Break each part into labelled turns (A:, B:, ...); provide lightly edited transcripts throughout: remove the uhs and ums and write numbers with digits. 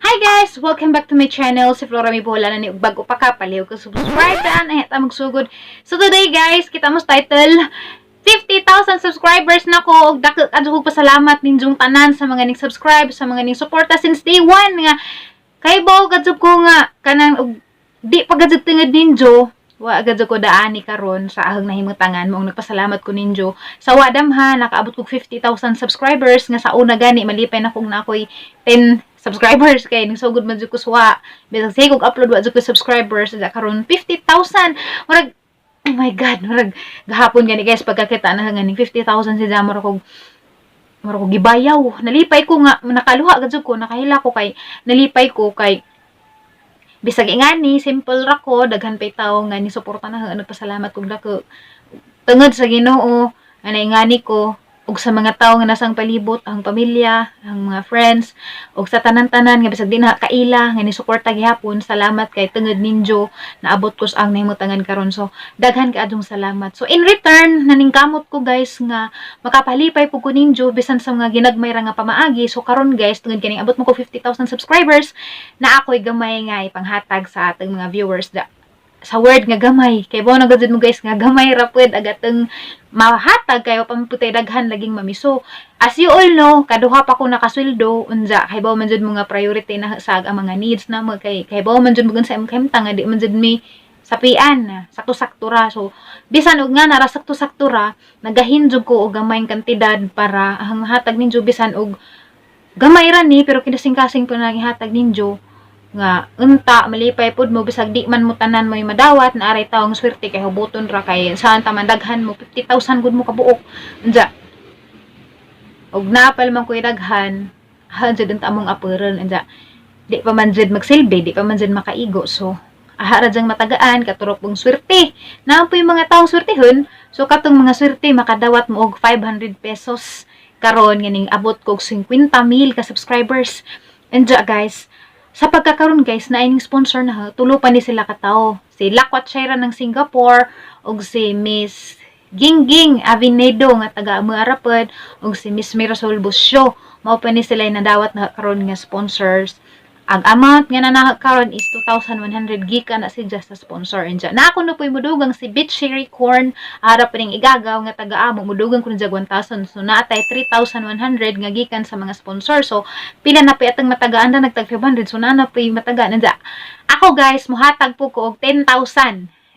A: Hi guys! Welcome back to my channel. Si Flora May Bola na ni ug bago pa ka, palihog ka subscribe daan ay ta magsugod. So today guys, kita mo sa title, 50,000 subscribers na ko ug dako adto kog pasalamat ninyong tanan sa mga ning subscribe, sa mga ning suporta since day one nga kay bawo kadto ko nga kanang og di pa gud tungod ninyo wa agad ko daani karon sa ahang nahimutangan. Maong nagpasalamat ko ninyo sa wa damha nakaabot kog 50,000 subscribers nga sa una gani malipay na kung na ako'y 10 subscribers kay ning sugod man jud ko suwa, bisag sige kog upload wa jud ko subscribers. Sa karon 50,000, murag oh my God, murag gahapon gani guys, pagkakita na nga ning 50,000 si Jamor kog murag ko gibayaw. Nalipay ko nga nakaluha gud ko, nakahila ko kay nalipay ko kay bisag ingani simple ra ko, daghan pay tawo nga ni suporta na. Nagpasalamat kog dako tungod sa Ginoo nga ingani ko ug sa mga tawo nga nasang palibot, ang pamilya, ang mga friends ug sa tanan-tanan nga bisag di na kaila nga ni suporta gihapon. Salamat kay tungod ninyo naabot ko sa ang nahimutangan karon. So daghan kaadong salamat. So in return, naningkamot ko guys nga makapalipay pud ko ninyo bisan sa mga ginagmay ra nga pamaagi. So karon guys, tungod kaning abot mo ko 50,000 subscribers na ako'y gamay nga ipanghatag sa atong mga viewers da sa word nga gamay kay bao na gud mo guys nga gamay ra pud agateng mahatag kay wa pa man pud tay daghan laging mamiso. As you all know, kaduha pa ko nakasweldo. Unja kay bao man jud mga priority na sa ang mga needs na mo kay bao man jud mo sa imong kahimtang nga di man jud mi sapian, sakto-sakto ra. So bisan og nga nara sakto-sakto ra, nagahin jud ko og gamayng kantidad para ang mahatag ninyo bisan og gamay ra ni, pero kinasing-kasing po nang ihatag ninyo nga unta malipay pud mo bisag di man mo tanan mo madawat na aray tawong swerte kay hubuton ra kay saan ta man daghan mo, 50,000 gud mo kabuok. Unja og napal man ko'y daghan han jud unta among apuron. Unja di pa man jud magsilbi, di pa man jud makaigo, so aha ra dyang matagaan katurok pong swerte naa po yung mga taong swertehon. So katong mga swerte makadawat mo og 500 pesos karon nga ning abot ko og 50 mil ka subscribers. Unja guys, sa pagkakaroon guys na ining sponsor na ha, tulo pa ni sila katawo, si Lakwat Shaira ng Singapore ug si Miss Gingging Avinedo nga taga Muarapod ug si Miss Mirasol Busyo. Mao pa ni sila yung nadawat na karon nga sponsors. Ang amount nga nanaha karon is 2,100 gikan na si just sa sponsor. Unja na ako na po'y mudugang si Bitch Sherry Corn ara pa ning igagaw nga taga amo, mudugang ko ni 1,000, so naatay 3,100 nga gikan sa mga sponsor. So pila na po atang matagaan na nagtag 500, so naa na po'y matagaan. Unja ako guys, muhatag po ko og 10,000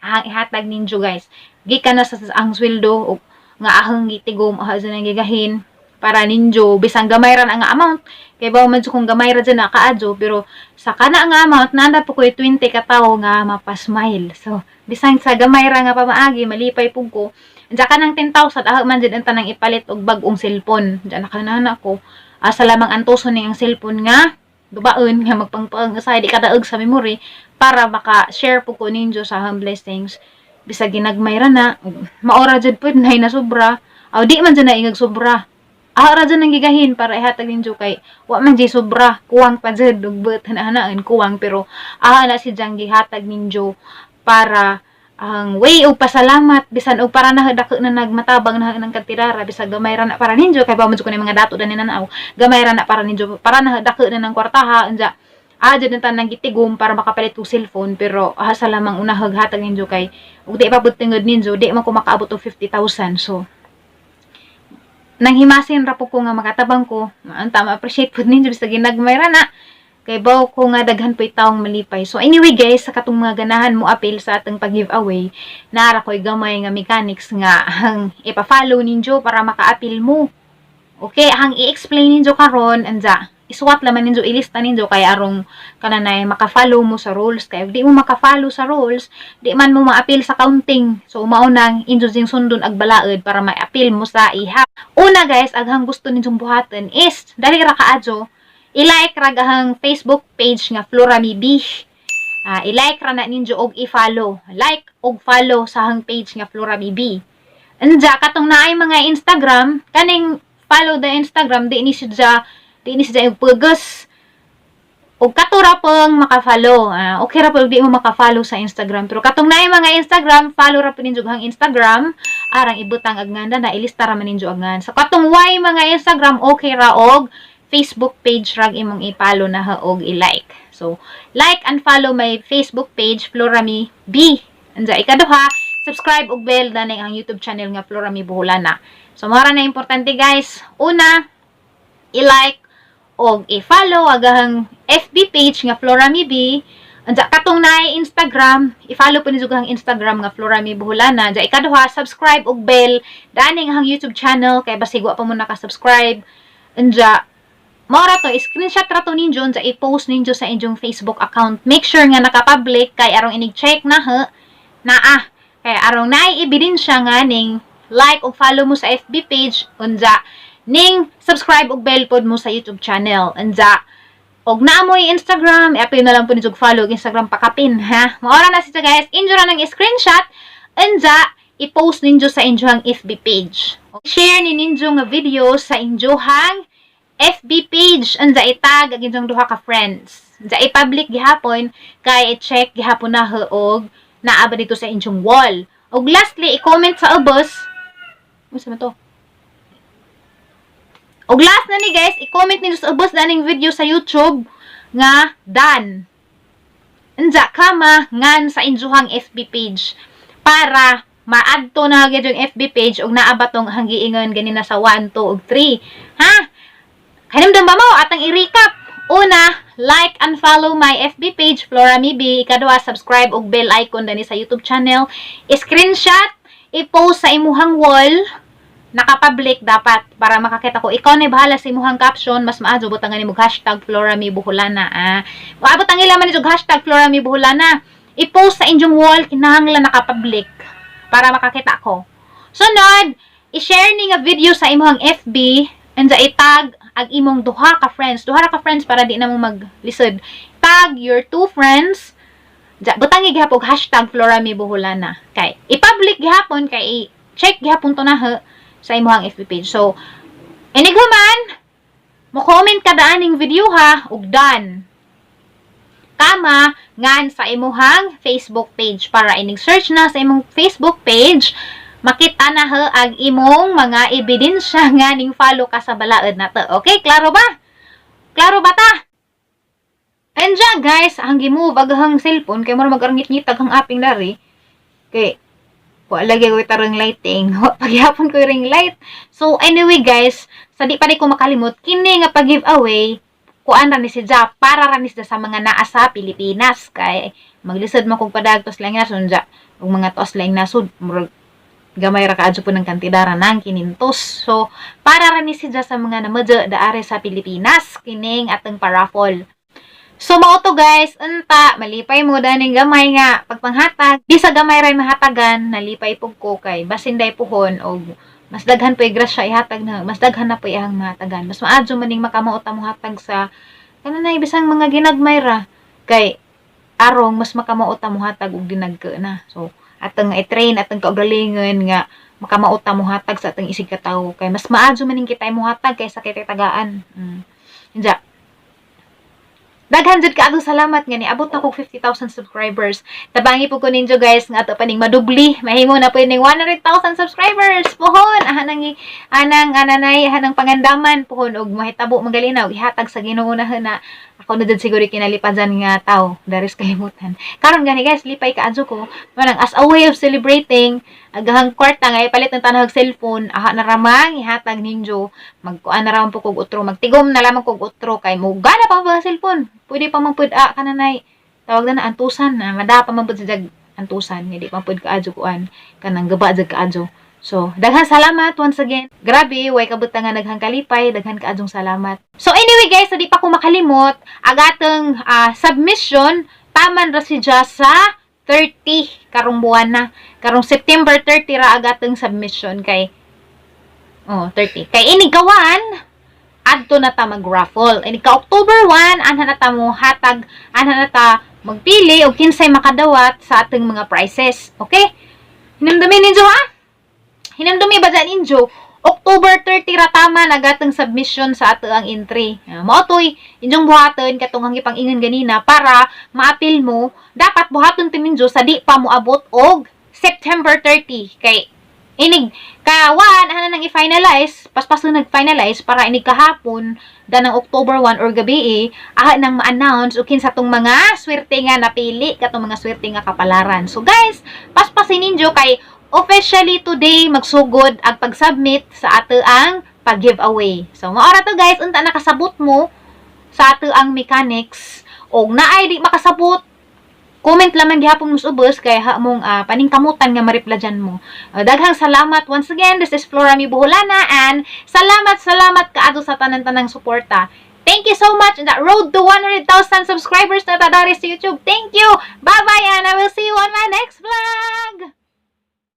A: ang ihatag ninyo guys, gikan na sa ang sweldo og nga ahang gitigom aha sa nang gigahin para ninyo bisang gamay ra na nga amount kay bawo man jud kung gamay ra dyan na kaadyo, pero sa kana nga amount nanda po ko'y 20 ka tawo nga mapa-smile. So bisan sa gamay ra nga pamaagi, malipay pug ko. Unsa kanang 10,000 aha man jud ang tanang ipalit og bag-ong cellphone. Diyan na ko asa lamang antuson ning ang cellphone nga dubaon nga magpangpaang usahay di kadaog sa memory para maka-share po ko ninyo sa ahang blessings bisag ginagmay ra na. Maora jud pud nay na sobra aw di man jud na ingag sobra, aha ra jud ang gigahin para ihatag ninyo kay wa man jud sobra, kuwang pa jud ug but hanahanaan kuwang, pero aha na si jang gihatag ninyo para ang way og pasalamat bisan og para na dako na nagmatabang na ng kantirara bisag gamay ra na para ninyo kay ba man jud ko ni mga dato dani nanaw, gamay ra na para ninyo, para na dako na ng kwartaha. Unja jud ang tanang gitigom para makapalit og cellphone, pero aha sa lamang unahag hatag ninyo kay ug di pa pud tungod ninyo di man ko makaabot og 50,000. So nang himasin ra po ko nga makatabang ko anta ma-appreciate pud ninyo bisag ginagmay ra na kay bawo ko nga daghan po'y taong malipay. So anyway guys, sa katong mga ganahan mo apil sa atong pag-giveaway, naara ko'y gamay nga mechanics nga ang ipa-follow ninyo para maka-apil mo. Okay, ang i-explain ninyo karon, anja isuwat laman ninyo, ilista ninyo kay arong kananay maka-follow mo sa rules, kay di mo maka-follow sa rules, di man mo ma-appeal sa counting. So mao nang inyo jing sundon ag balaod para ma-appeal mo sa ihap. Una guys, aghang gusto ninyong buhaton is dali ra kaadyo, i-like ra gahang Facebook page nga Flora B. I-like ra na ninyo og i-follow. Like og follow sa hang page nga Flora B. Anja katong naay mga Instagram, kaning follow the Instagram di ni siya pugos og kato ra pong maka-follow. Okay ra po di mo maka-follow sa Instagram. Pero katong naay mga Instagram, follow ra po ninyo ang Instagram. Arang ibutang ag nganda na ilista ra man ninyo ang. So katong way mga Instagram, okay ra og Facebook page rag imong i-follow na ha og i-like. So, like and follow my Facebook page, Florami B. Anja ikaduha, subscribe og bell dani ang YouTube channel nga Florami Buholana. So, mao ra na importante, guys. Una, i-like og i-follow agahang FB page nga Florami B. Anja katong naay Instagram, i-follow po ninyo ang Instagram nga Florami Buholana. Anja ikaduha, subscribe og bell dani ang YouTube channel kay basig wa pa mo naka-subscribe. Anja mao ra to, screenshot ra to ninyo, unsa i-post ninyo sa inyong Facebook account. Make sure nga naka-public kay arong inig check na ha, naa. Kay arong naay ebidensya nga ning like og follow mo sa FB page, unja ning subscribe og bell pod mo sa YouTube channel. Unja og naa moy Instagram, i-apil na lang po ninyo og follow og Instagram pakapin ha. Mao ra na siya, guys. Inyo ra nang screenshot, unja i-post ninyo sa inyong FB page. Share ni ninyo nga video sa inyong FB page, anja itag ang inyong duha ka friends. Anja i-public gihapon kay i-check gihapon na ha og naa ba dito sa inyong wall. Og lastly, i-comment sa ubos. Unsa man to? Og last na ni, guys, i-comment ninyo sa ubos daning video sa YouTube nga "done". Anja kama "ngan" sa inyong FB page para maadto na gyud yung FB page og naa ba tong hanggiingon ganina sa 1, 2 ug 3. Ha? Kahinumdum ba mo? Atang i-recap. Una, like and follow my FB page, Flora Mibi. Ikaduha, subscribe og bell icon dani sa YouTube channel. I-screenshot, i-post sa imuhang wall. Naka-public dapat para makakita ko. Ikaw na bahala sa imuhang caption. Mas maadyo butangan nimo #FloramiBuholana. Ah. Abot ang ilaman nito #FloramiBuholana. I-post sa inyong wall, kinahanglan naka-public para makakita ko. Sunod, i-share ni nga video sa imuhang FB and i-tag ang imong duha ka friends. Duha ra ka friends para di na mo maglisod. Tag your two friends. Ja, butangi gihapon #FloramiBuholana. Kay i-public gihapon kay i-check gihapon to na ha sa imuhang FB page. So, inighuman, mo comment ka daaning video ha ug "done" kama "ngan" sa imuhang Facebook page para inig search na sa imong Facebook page, makita na ha ang imong mga ebidensya nga ning follow ka sa balaod na to. Okay, klaro ba? Klaro ba ta? And dyan, guys, ang gi-move agahang cellphone kay mura mag-arngit-ngitag ang aping dari. Kay wa lagi ko tarong lighting. Wa pagyapon ko ring light. So anyway, guys, sa di pa di ko makalimot, kini nga pag-giveaway kuan ra ni si Ja, para ra ni siya sa mga naa sa Pilipinas kay maglisod man kog padagtos lang nasod ja ug mga tos lang nasod, murag gamay ra kaadyo po ng kantidara ng kinintos. So, para ra ni siya sa mga namadyo daare sa Pilipinas, kining atong pa-raffle. So, mao to, guys, unta, malipay mo daning gamay nga pagpanghatag. Di sa gamay ray mahatagan, nalipay pug ko kay basin day puhon og mas daghan po'y grasya ihatag na, mas daghan na po'y ahang mahatagan. Mas maadyo maning makamao ta mohatag sa kananay bisang mga ginagmay ra kay arong mas makamao ta mohatag og dinagko na. So, atong i-train atong kaugalingon nga makamao ta mohatag sa atong isig katawo kay mas maadyo maning kita mohatag kaysa kita tagaan. Inja. Daghan jud kaadto salamat nga niabot na kog 50,000 subscribers. Tabangi po ko ninyo, guys, nga ato pa ning madubli. Mahimo na po ning 100,000 subscribers. Pohon anang anang ananay anang pangandaman pohon og mahitabo magalinaw ihatag sa Ginoo na na ako na jud siguro kinalipadan nga tao daris kalimutan. Karon gani, guys, lipay kaadto ko. Manang as a way of celebrating, agahang kwarta nga ipalit ng tanahag cellphone, aha na ramang ihatag ninyo, magkuan na ramang po kog utro, magtigom na lamang kog utro kay mo gana pa ang cellphone. Pwede pa man pud ah kananay tawag na na antusan na mada pa man pud sa jag antusan, hindi pa pud kaadyo kuan kanang gaba jag kaadyo. So, daghan salamat once again. Grabe, way kabutang nga daghang kalipay, daghan kaadyong salamat. So anyway, guys, di pa ko makalimot, agatong submission taman ra si sa 30 karong buwan na. Karong September 30 ra agatong submission kay, oh, 30. Kay inig kawan adto na ta mag-raffle. Inig ka October 1, anha na ta mo hatag, anha na ta magpili og kinsay makadawat sa atong mga prizes. Okay? Hinumdumi ninyo ha? Hinumdumi ba dyan ninyo? October 30 ra tama nagatong submission sa ato ang entry. Mao to'y inyong buhaton katong ang ipang-ingon ganina para maapil mo, dapat buhaton ti ninyo sa di pa moabot og September 30 kay Inig kawan ana nang i-finalize, paspas na nag-finalize para inig kahapon danang October 1 or gabi eh, aha nang ma-announce ug kinsa tong mga swerte nga napili, katong mga swerte nga kapalaran. So guys, paspasin ninyo kay officially today magsugod ang pag-submit sa ato ang pag-giveaway. So mao ra to, guys, unta nakasabot mo sa ato ang mechanics og naay di makasabot, comment lamang gihapon mo sa ubos kay ha mong paningkamutan nga ma-replyan mo. Daghang salamat once again. This is Flora Mi Buholana and salamat, salamat kaadto sa tanan-tanang suporta. Thank you so much. That road to 100,000 subscribers na ta dari sa YouTube. Thank you. Bye-bye and I will see you on my next vlog.